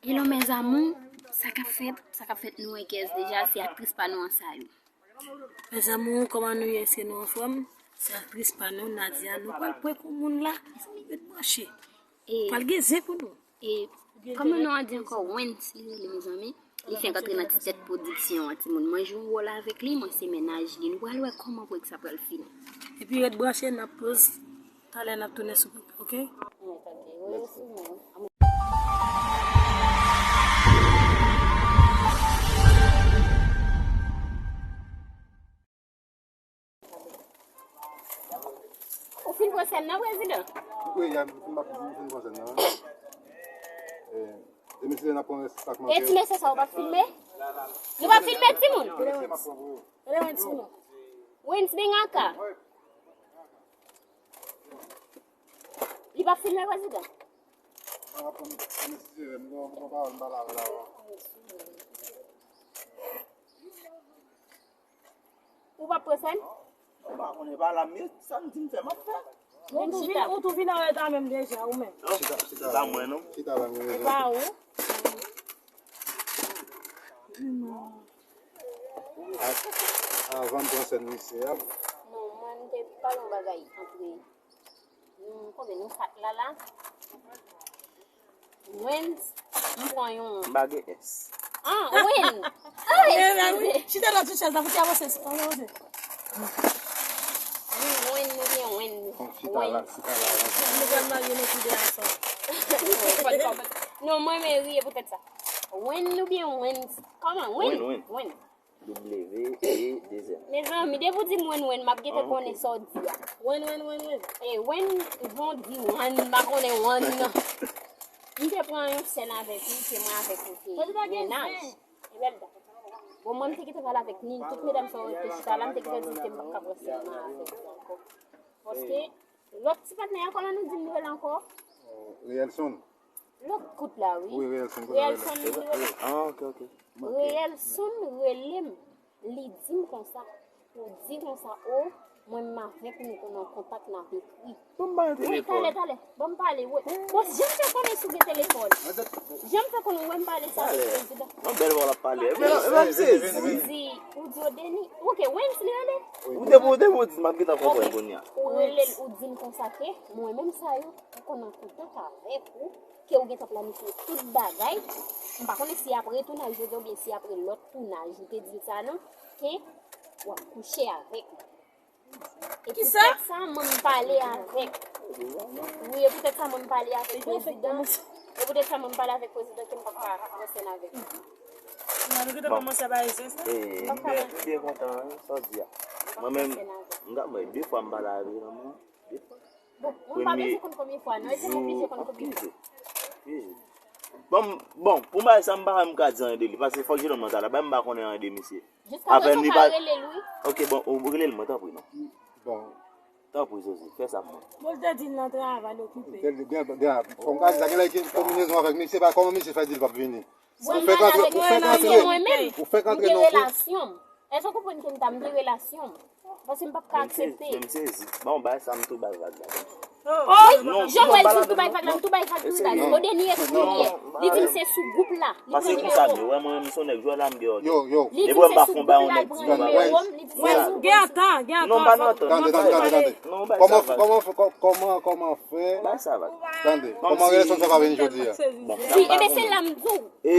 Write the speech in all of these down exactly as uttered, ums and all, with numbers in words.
Hello mes amours, sa k ap fèt? Sa k ap fèt? Nou wè kiyès deja, se aktris pa nou an sa yo. Mes amours, kòman nou ye? Èske nou anfòm? Se aktris pa nou, Nadia, nou pral prank yon moun la. Mezanmi, ret branche. Pral gen zen pou nou. E kòman non an di ankò? Wens li rele, mezanmi. Li fenk antre nan ti tèt pwodiksyon an, timoun. Mwen jwe yon wòl avèk li, mwen se mennaj li. Nou pral wè kòman prank sa pral fini. Epi ret branche, n ap poz. Talè n ap tounen sou pwodui, oke? Ou fin pran sèn nan, prezidan? Wi, ya, m fin, m fin pran sèn nan. E, e mesye n ap pran rès sa k manke. E ti mesye sa, ou p ap filme? Nou p ap filme, timoun? Rele Wens pou nou. Wens Bengaka. Li p ap filme, prezidan? Ou p ap pran sèn? Mwen pa konnen pa la, men sa m di m fè, m ap fè. Ou tou vin, ou tou vin anreta menm deja, ou menm. Chita, chita la, mwen, non. Chita la, mwen. E pa ou? Avan m pran sèn misye a. Non, mwen, m te pale yon bagay antre nou, konbyen nou kat la, la? Wens, m pran yon. M pa gen S. Ah, Wen. Ah, eskize. Chita nan ti chèz la, pou ti avanse, avanse. Wi, Wen, nou byen Wen. Chita la, chita la. Nou pral marye, nou tou de ansanm. Non, mwen, men riye poutèt sa. Wen, nou byen Wen. Kòman? Wen? Wen, Wen. Wen. W E de zè. Mezanmi, depi w di m Wen Wen, m ap gentan konnen sa w di a. Wen, Wen, Wen, Wen. E Wen, jan w di Wan, m pa konnen Wan, non. M te pran yon sèn avèk li, se mwen avèk li te mennaj. E bèl dan. Bon, mwen, m te gentan pale avèk ni, tout medam sa yo te chita la, m te gentan di ke m p ap ka pran sèn nan avèk li ankò. Paske, lòt ti patnè a, kòman nou di m li rele ankò? Reyelson. Lòt kout la, wi. Wi, Reyelson, kout la, Reyelson, li rele. Ah, ok, ok. Reyelson rele m. Li di m konsa, ou di konsa, o, mwen menm avèk ou, nou konn an kontak, n ap ekri. Bon, m ba yo telefòn. Wi, talè, talè. Ban m pale, wi. Bon, jan m fè konnen si w gen telefòn? Jan m fè konnen, ou wè m pale sa avèk prezidan. Yon bèl vwa l ap pale. Epi, epi, m sezi, wi. Ou di, ou di, o, Deni. Ok, Wens li rele? Ou depi, ou depi, ou di, m ap gentan konprann kounye a. Ou rele l, ou di m konsa ke, mwen menm sa yo, m konn an kontak avèk ou, ke ou gentan planifye tout bagay. M pa konnen si apre tounaj yo oubyen si apre lòt tounaj ou te di m sa non, ke w ap kouche avèk mwen. E poutèt sa, mwen m pale avèk. Wi, e poutèt sa, mwen m pale avèk prezidan. E poutèt sa, mwen m pale avèk prezidan ke m p ap ka pran sèn avèk li. Bon. E, m byen, m byen kontan, wi, sa w di a. Mwen menm, m ka, mwen, de fwa m pale avè l, mwen, de fwa. Bon, mwen pa bezwen konn konbyen fwa, non, e se nou oblije konn konbyen fwa. Bon, bon, pou m bay sa, m pa menm ka di anyen de li, paske fòk jenòm nan ta la, bay m pa konnen anyen de misye. Jiskaprezan ou pa rele l, wi. Ok, bon, ou rele l mwen, tanpri, non. Bon. Tanpri, Zozi, fè sa pou mwen. Bon, l te di l nan travay, l okipe. Gen, gen, gen, fò m ka di sa, gen lè gen konbinezon avèk misye, pa kòman misye fè di l p ap vini. Ou fèk antre, ou fèk antre, ou fèk antre nan kou. Èske w konprann ke m ta m gen relasyon m? Paske m p ap ka aksepte. Men m sezi. Bon, bagay sa m tou bay vag la. Oh, jan w wè l di m tou bay vag la, m tou bay vag tou la. O Deni ekri li. Li di m se sou gwoup la. Paske konsa m ye, wè mwen menm m se yon nèg jwè la m gen òdè. Yo, yo. Li di m se sou gwoup la, l pran nimewo m, li di se sou gwoup la. Gen atan, gen atan. Non, m pa nan atan. Tande, tande, tande, tande. Kòman, kòman, kòman, kòman fè? Bay sa vag. Tande, kòman relasyon sa pa vini jodi a? Wi, ebyen se la m di w. E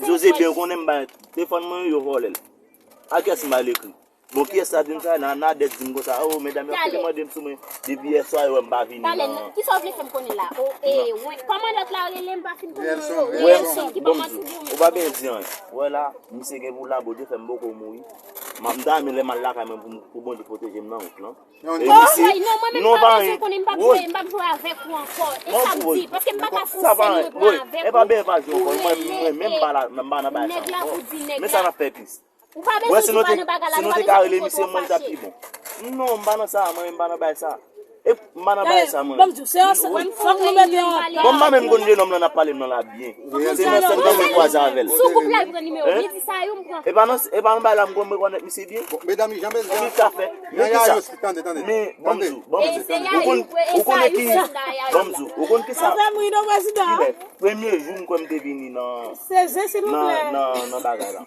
Jose byen konnen m bay telefòn mwen, yo vòlè l. A kiyès m al ekri? Bon, kiyès sa di m sa? Nan, nan dèt di m konsa, o, medam yo ap kite mande m sou mwen. Depi yè swa, yo wè m pa vini nan. Kisa w vle fè m konnen la? O, e, wen, kòman lòt la rele m pa fin konnen? Wilson, Wilson, ki pa manti di w. Ou pa byen di anyen. Ou wè la, misye gen pou labode fè m poko mouri. M ap dòmi lè m al lakay mwen pou, pou Bondye pwoteje m nan wout lan. E misye, non, mwen menm pa bezwen konnen, m p ap jwe, m p ap jwe avèk ou ankò. E sa m di, paske m pa ka fè yon sèn mwen pran avèk ou. E pa byen pa jwe ankò, mwen, mwen menm m pa la, m pa nan bagay sa ankò. Men sa n ap fè plis. Ou pa bezwen di pa nan bagay la, nou pa bezwen konprann twò fache. Non, m pa nan sa, mwen, m pa nan bagay sa. E m pa nan bagay sa, mwen. Ban m di w, se yon, fòk nou mete yon. Bon, m pa menm konn jenòm lan ap pale m nan la byen. Se nan sèn nan mwen kwaze avè l. Sou gwoup la, l pran nimewo m, li di sa yo, m pran. E pa nan, e pa nan bagay la, m konn rekonèt misye byen. Bon, medam, janm bezwen. Ki sa fè? Men ki sa? Tande, tande. Men, ban m di w, ban m di w. Ou konn, ou konn ki, ban m di w, ou konn ki sa? Kilè? Premye jou m kwè m te vini nan, nan, nan, nan bagay la.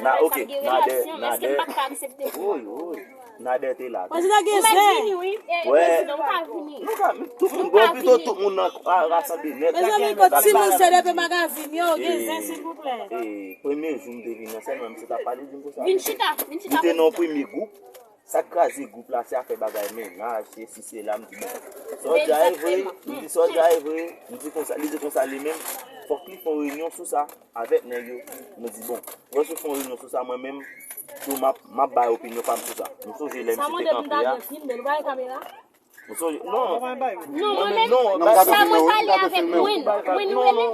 Na, ok, Nadè, Nadè. Woy, woy. Nadè te la tou. Prezidan gen zen. Wè. Nou ka, tout moun, bon, pito tout moun nan, a, rasanble nèt. Mezanmi, kot ti moun se depi magazin yo, gen zen, silvouplè. E, premye jou m te vini an, sèlman misye t ap pale di m konsa. Vin chita, vin chita. Li te nan premye gwoup. Sa k kraze gwoup la, se afè bagay mennaj, se si, se la, m di, bon. Sa w di a e vre, m di, sa w di a e vre, m di konsa, li di konsa li menm, fòk li fè yon reyinyon sou sa avèk nèg yo. Mwen di, bon, wè si w fè yon reyinyon sou sa, mwen menm, tou m ap, m ap bay opinyon pa m sou sa. M sonje lè misye te kanpe a. M sonje, non. Non, mwen menm, non, sa mwen pale avèk Win.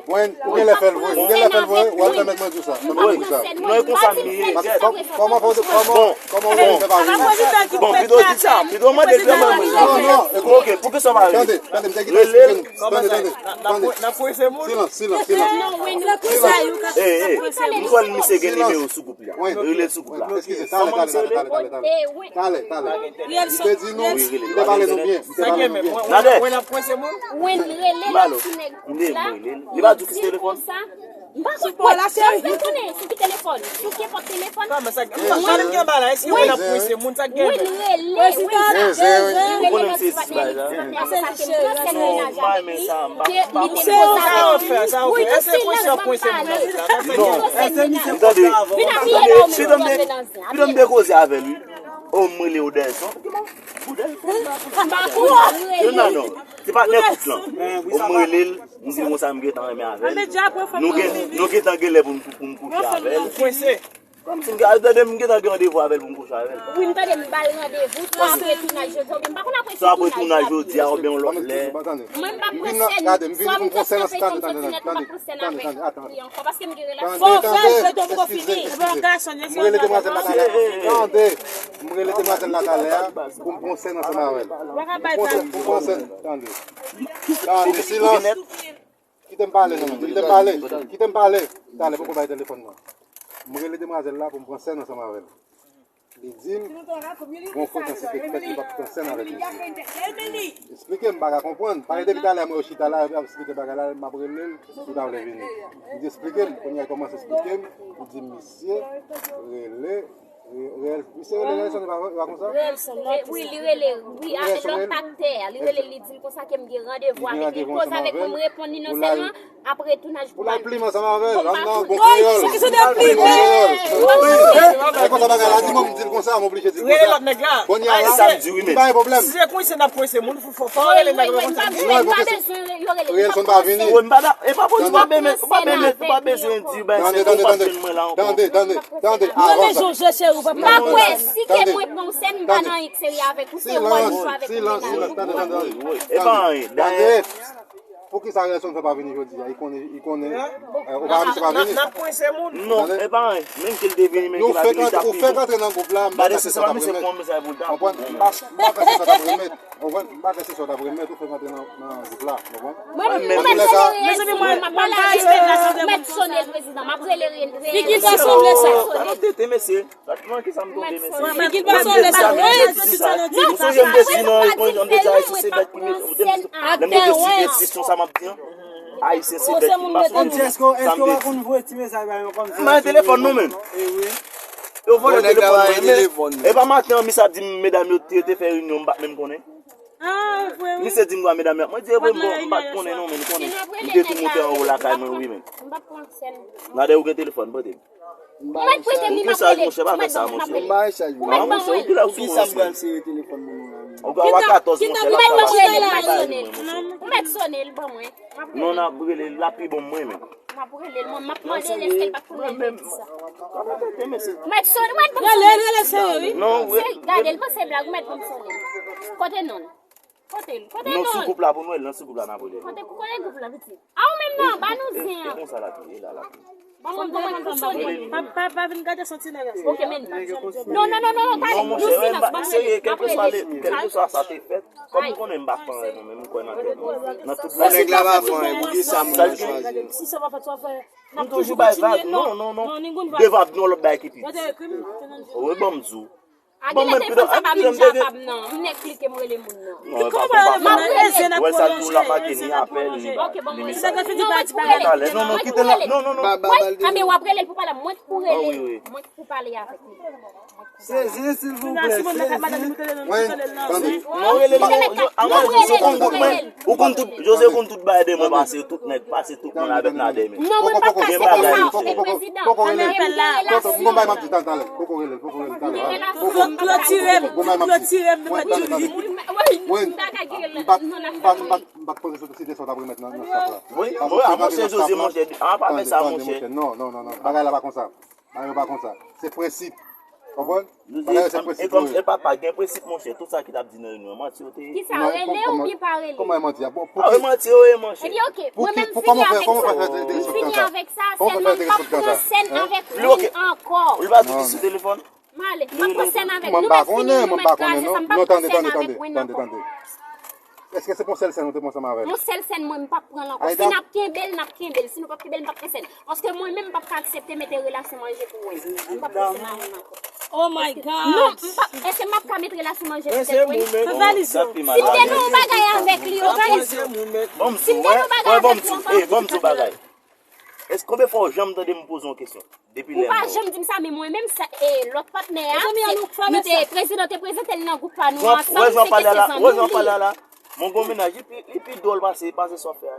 Win, ou gen lè fè l vre, ou gen lè fè l vre, w al pèmèt mwen di w sa. Pèmèt mwen di w sa. Non, e konsa m ye. Kòman fè, kòman, kòman ou fè pa vini? Bon, pito di sa, pito mande l mwen. Non, non, ok, pou ki sa w pa vini? Tande, tande, m te kite eksplike nou. Tande, tande, tande. Silans, silans, silans. Silans. Ey, ey, m kwè misye gen nimewo sou gwoup la. Rele l sou gwoup la. Eskize, talè, talè, talè, talè, talè. Talè, talè. Li te di nou, li te pale nou byen, li te pale nou byen. Nadè. Win, rele l ti nèg gwoup la. Li pa di w ki telefòn. M pa konn, mwen pa konnen sou ki telefòn. Sou kenpòt telefòn. Kòman sa, m pa konnen ki anba la, èske moun ap prese moun, sa k gen? Win, rele, Win, rele. Ou konnen m sezi bagay sa. Sa ke m pran sèn mennaj avèk li, ke li te konsa avèk li. Sa ou fè, sa ou fè. Èske prese ap prese moun nan? Non. Vin ap vire la ou menm, w ap antre nan zen. Pito m te koze avè l, wi. O, m rele Odelson. Odelson. Yo nan non. Se patnè kout lan. O, m rele l. M di l konsa m gentan renmen avè l. Nou gen, nou gentan gen lè pou m, pou m kouche avè l. Kòmsi m gen, tande m gentan gen randevou avè l pou m kouche avè l. Wi, m tande m ba l randevou, swa apre tounaj jodi a, oubyen m pa konn apre tounaj. Swa apre tounaj jodi a, oubyen yon lòt lè. Mwen, m p ap pran sèn. Gade, m vini pou m pran sèn ansanm, tande, tande, tande, tande, tande, atann. Fò fè l, fè tou poko fini. M rele demwazèl la talè. Tande, m rele demwazèl la talè a pou m pran sèn ansanm avè l. Pou m pran sèn, pou m pran sèn, tande. Tande, silans. Kite m pale non, kite m pale, kite m pale. Talè, poko bay telefòn nan. M rele demwazèl la pou m pran sèn ansanm avè l. Li di m, gon frekans li te fèt, li p ap pran sèn avèk misye. Esplike m, m pa ka konprann. Pale depi talè, mwen yo chita la, epi ap esplike bagay la, m ap rele l, li pa vle vini. Li di, esplike m, kounye a, li kòmanse esplike m, li di, misye rele, re-, rele, misye rele Relson, e pa, e pa konsa? Relson, wi, li rele, wi, avèk lòt aktè, li rele, li di m konsa ke m gen randevou avèk li, koze avèk mwen, m reponn li non sèlman, apre tounaj pou l al plim ansanm avè l, anndan bon kreyòl. Bon kreyòl. E konsa bagay la, di mwen m di l konsa, m oblije di l konsa. Kounye a la, m pa gen pwoblèm. Si se konsa n ap kwense moun, fò, fò, fò rele nèg yo konsa. Relson pa vini. E pa pou di pa bezwen, pa bezwen di bagay sa, ou pa jwenn mwen la ankò. Tande, tande, tande, tande, avan sa. M pa kwè, si ke mwen pran w sèn, m pa nan anyen k serye avèk ou, se wòl m jwe avèk mennaj ou. E pa anyen, dayè. Poukisa Relson fè pa vini jodi a? Li konnen, li konnen, eh, ou pa anonse pa vini. N ap kwense moun. Non, e pa anyen. Menm ke l te vini, menm ke l pa vini, li t ap pi bon. Gade, se sa misye pran mesaj pou l ta. Konprann? M pa, m pa kwè se sa w t ap remèt. Konprann? M pa kwè se sa w t ap remèt, ou fè m antre nan, nan gwoup la. Konprann? Mwen, mwen, mwen, mwen, mwen, mwen, mwen, mwen, mèt Sonel, prezidan, m ap rele, rele, rele. Figi l pa sanble sa. Sa nan tete, mesye. Gad kòman ki sa m tonbe, mesye. Figi l pa sanble sa. Ou sonje m te di non, ou konn jan m te di Ayisyen se bèt ki mete, lè m te di kesyon sa m ap di an. Ayisyen se bèt ki pa sonje sa m te di. M pa gen telefòn non, menm. Yo vòlè telefòn mwen, men e pa maten an, misye ap di m medam yo te, te fè reyinyon, m pa t menm konnen. Misye di m dwa medam yo, mwen di e vre, m bon, m pa t konnen non, men m konnen. M te tou monte anwo lakay mwen, wi, men. Nadè, ou gen telefòn, pote m. Mwen prete m, li pa prele. Mwen pa chaj, monchè. Mwen pa chaj, mwen. Mwen pa chaj, monchè. Ou kilè ou sou mwen, mesye? Ou gen katòz, monchè, la sa pa chaj mwen, monchè. Ou mèt Sonel, ban mwen. Non, n ap rele l, l ap pi bon mwen menm. M ap rele l, mwen, m ap mande l èske l pa t konnen l te di sa. Mèt Sonel, mèt ban m Sonel. Non, gade, l panse blag, ou mèt ban m Sonel. Kote non l? Kote l? Kote non l? Non, sou gwoup la pou nou, nan sou gwoup la n ap rele l. Kote, kote gwoup la, pitit? A, ou menm nan, ba nou zen an. E konsa l ap ye, e la l ap ye. Manman, manman, pou sòt. Pa, pa, pa vin gade santinèl la. Ok, men. Non, non, non, non, non, talè. Non, monchè, mwen, m pa serye, kèlkeswa le, kèlkeswa sa te fèt, kòm m konnen m pa fè anyen, mwen menm, m kwè nan tèt mwen. Nan tout bagay. Nèg la pa fè anyen, poukisa moun nan chwazi? Si sa pa fèt, sa fè. M toujou bay vag, non, non, non. De vag, non, lòt bagay ki pi di. Wi, ban m di w. Bon, mwen, pidan, pidan, m te gen. M nèk klike, m rele moun nan. Non, e pa bon, pa bon. Wè sa, tou la make ni apèl, ni, ni mesaj. Talè. Non, non, kite la. Non, non, non. Anben, w ap rele l pou pale. Mwen k pou rele l. Mwen k pou pale avèk li. Sezi, silvouplè, sezi. Mwen, tande. Mwen rele l, non, yo, a mwen, yo konn tout mwen. Ou konn tout, Jose konn tout bagay de mwen, pase tout nèg, pase tout moun avèk la de mwen. Non, mwen pa pase sa, prezidan. Poko rele. Poko, m gon bagay m ap di, talè, talè. Poko rele, poko rele, talè. Klotire m, klotire m, m pa di. Wi, m pa, m pa, m pa, m pa poze sou site sa w t ap remèt nan, nan staf la. Wi, wi, a monchè Jose, monchè, a pa fè sa, monchè. Non, non, non, non, bagay la pa konsa. Bagay yo pa konsa. Se prensip. Konprann? Bagay yo se prensip yo ye. E papa, gen prensip, monchè. Tout sa ki t ap di nan reyinyon an, manti yo te ye. Kisa, rele oubyen pa rele? Kòman e manti a? Bon, pou ki? A, manti yo ye, monchè. Epi, ok, mwen menm m fini avèk sa. M fini avèk sa, sèlman m p ap pran sèn avèk moun ankò. Ou li pa tou ki sou telefòn? M ale, m p ap pran sèn avèk nou, nou fini, nou mèt kraze sa, m p ap pran sèn avèk moun ankò. Èske se pou yon sèl sèn ou te pran ansanm avè l? Yon sèl sèn, mwen, m p ap pran l ankò. Si n ap kenbe l, n ap kenbe l. Si nou p ap kenbe l, m p ap pran sèn. Paske mwen menm, m p ap ka aksepte mete relasyon manje pou mwen. M p ap pran sèn avè l ankò. Oh my God! Non, m p ap, èske m ap ka mete relasyon manje pou tèt mwen? Si m te nan yon bagay avèk li, ok? Si m te nan yon bagay avèk li, ok? Èske konbyen fwa w janm tande m poze yon kesyon? Depi lè mwen. Ou pa janm di m sa, men mwen menm, sa, e, lòt patnè a, nou te, prezidan te prezante l nan gwoup pa nou ansanm, se kesyon sa nou li. Wè jan w pale a la, mwen gon mennaj, li pi, li pi dwòl pase, pase sa w fè a.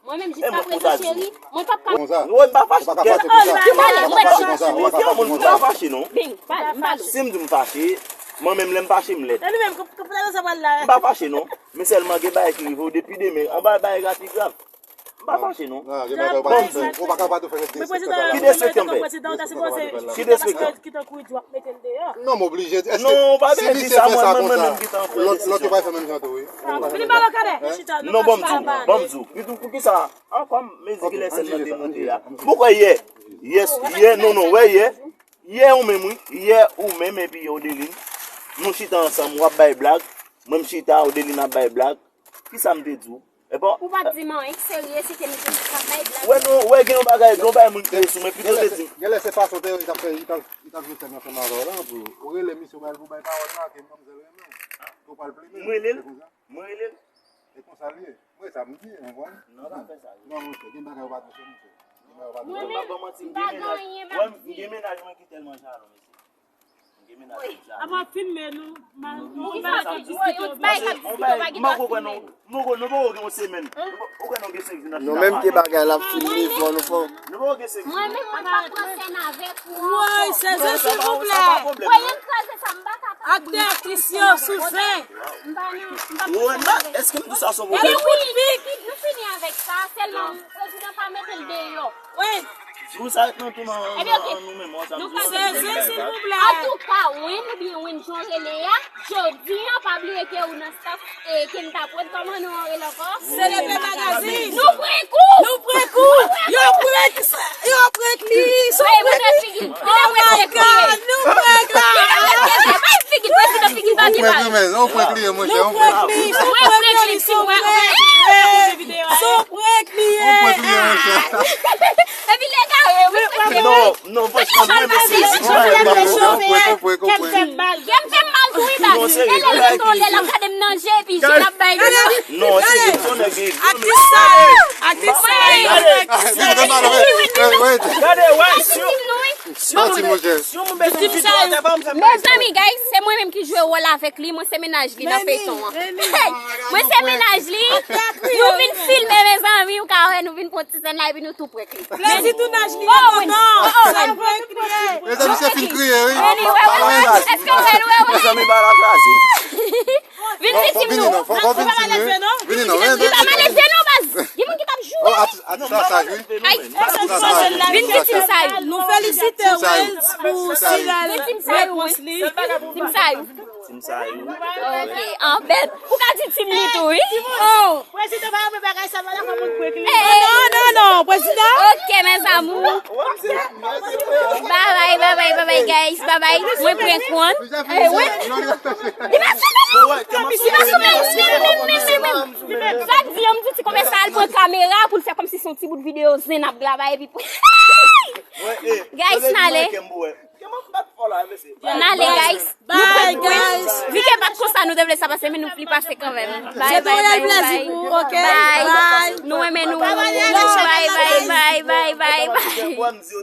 Mwen menm, jiskaprezan, cheri, mwen p ap ka. Konsa. Wè, m pa fache. Ou pa ka fache konsa. Ou pa ka fache konsa. Ou pa ka fache konsa. M pa fache, non. Si m di m fache, mwen menm, lè m fache, m lèd. M pa fache, non. Men sèlman gen bagay ki rive w depi demen. Anba bagay la pi grav. M pa fache, non. Bon, ou pa ka pa tou fè respekte. Ki derespekte m fè? Ki derespekte m fè? Non, m oblije. Èske si misye fè sa konsa, lòt, lòt yo pa fè menm jan tou, wi? Non, ban m di w, ban m di w. Pou, poukisa? Ankò, mezi ki lè sèn nan te monte a. M kwè yè. Yè, yè, non, non, wè yè. Yè ou menm, wi. Yè ou menm epi Odeline. Nou chita ansanm, w ap bay blag. Mwen m chita, Odeline ap bay blag. Kisa m te di w? Epa. Ou pa t di m anyen k serye, se te m ki t ap bay blag. Wè non, wè gen yon bagay, gen yon bagay moun kreye sou mwen, pito te di m. Genlè se fason te, li t ap fè, li t ap, li t ap jwe sèn ansanm avè w lan, pou ou rele misye, ou bay, ou bay pawòl la, ke manmzèl renmen w, ke w pral plimen. Mwen rele l, mwen rele l. E konsa l ye. Mwen sa m di, ou konprann? Non, pa fè sa. Non, monchè, gen bagay ou pa touche, monchè. Gen bagay ou pa touche. Mwen menm, m pa gen anyen m ap di. Wè, m gen mennaj mwen ki tèlman jalou, mesye. Ap ap filme nou. Mwen pa konn, nou poko gen yon semèn. Ou kwè nou gen senk jou nan chita? Nou menm ki bagay la ap filme fò nou fò. Nou poko gen senk jou. Mwen menm, mwen pa pran sèn avèk ou ankò. Woy, sezi, silvouplè. Woy, ann kraze sa, m pa kapab. Aktè, aktris yo, sou zen. M pa nan, m pa pran sèn avèk ou. Èske m di sa sou pwoblèm? Epi wi, nou fini avèk sa, sèlman prezidan pa mete l deyò. Wi. Si w sa ret nan tou nan, nan, nan nou menm, w sa m di w. Sezi, silvouplè. Antouka, Win oubyen Win, jan w rele a, jodi a, pa bliye ke ou nan staff, e, Kenta Prod, kòman non an rele ankò? Selebre Magazine. Nou pran kou! Nou pran kou! Yo prank sa, yo prank li, so prank li. Oh my God, nou prank la! Ou prank li, ou prank li, monchè, ou prank li. Mwen prank li, so prank. So prank li ye. Ou prank li ye, monchè. Epi lè kare, wi. Non, non, franchman, mwen menm se, mwen menm se. Kè m fè m mal. Kè m fè m mal tou, wi, baz. E lè l rete yon lè l ap gade m nan je, epi je l ap bay li. Non, se li, se yon nèg ki. Atis sa ye. Atis sa ye. Gade, wè, si yon, si yon moun bezwen fidyo atè pa m, fè m. Mezanmi, guys, se mwen menm ki jwe wòl avèk li, mwen se mennaj li nan feyton an. Mwen se mennaj li. Nou vin filme, mezanmi, ou ka wè, nou vin pran ti sèn la, epi nou tou prank li. Plezi tounaj li an, tonton. Sa prank li ye. Mezanmi, se fin kriye, wi. Èske w wè l, wè, wè? Mezanmi, ba la kraze. Vin viktim nou. Fò, fò vin viktim, wi. Vini non, wi. Li pa maleze non, baz. Gen moun ki t ap joure. Oh, atis, atis la saj, wi. Ay, vin viktim sa yo. Nou felisite Wells pou sirèl repons li. Viktim sa yo. Tim sa yo. Ok, an bèl. Ou ka di tim li tou, wi. Oh! Prezidan pa renmen bagay sa, pa dakò moun kwè ki li. Hey! Non, non, non, prezidan. Ok, mes amours. Bye bye, bye bye, bye bye, guys. Bye bye. Mwen pran kont. Eh, wi. Li pa sou men. Li pa sou men. Men, men, men, men, men. Sa k di an, m di ti komèsa al pran kamera pou l fè kòmsi se yon ti bout videyo zen ap gravay epi pou Guys, n ale. N ale, guys. Bye, guys. Vi ke pa t konsa nou te vle sa pase, men nou li pase kanmenm. Bye, bye, bye, bye. Bye. Nou renmen nou. Bye, bye, bye, bye, bye, bye.